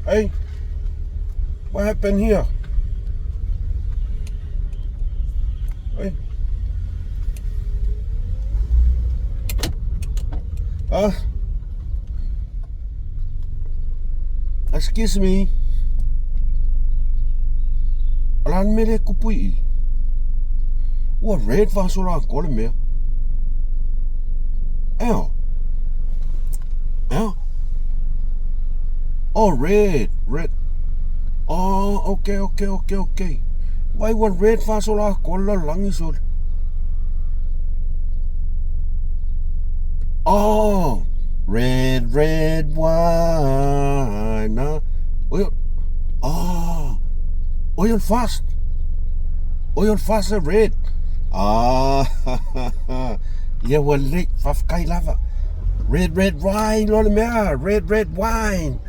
Hey, what happened here? Hey. Ah. Excuse me. Ala le mea lea e kupu i i. Ua red fasola atoa le mea. Eo. Eo. Oh, red, red. Oh, okay, okay, okay, okay. Why ua red fasola atoa le lalolagi sole? Oh, red, red wine. Ah. Oi, oh, oi on fast. Oi on fast a red. Ah, ia ua lelei, faafetai lava. Red, red wine, loa le mea. Red, red wine.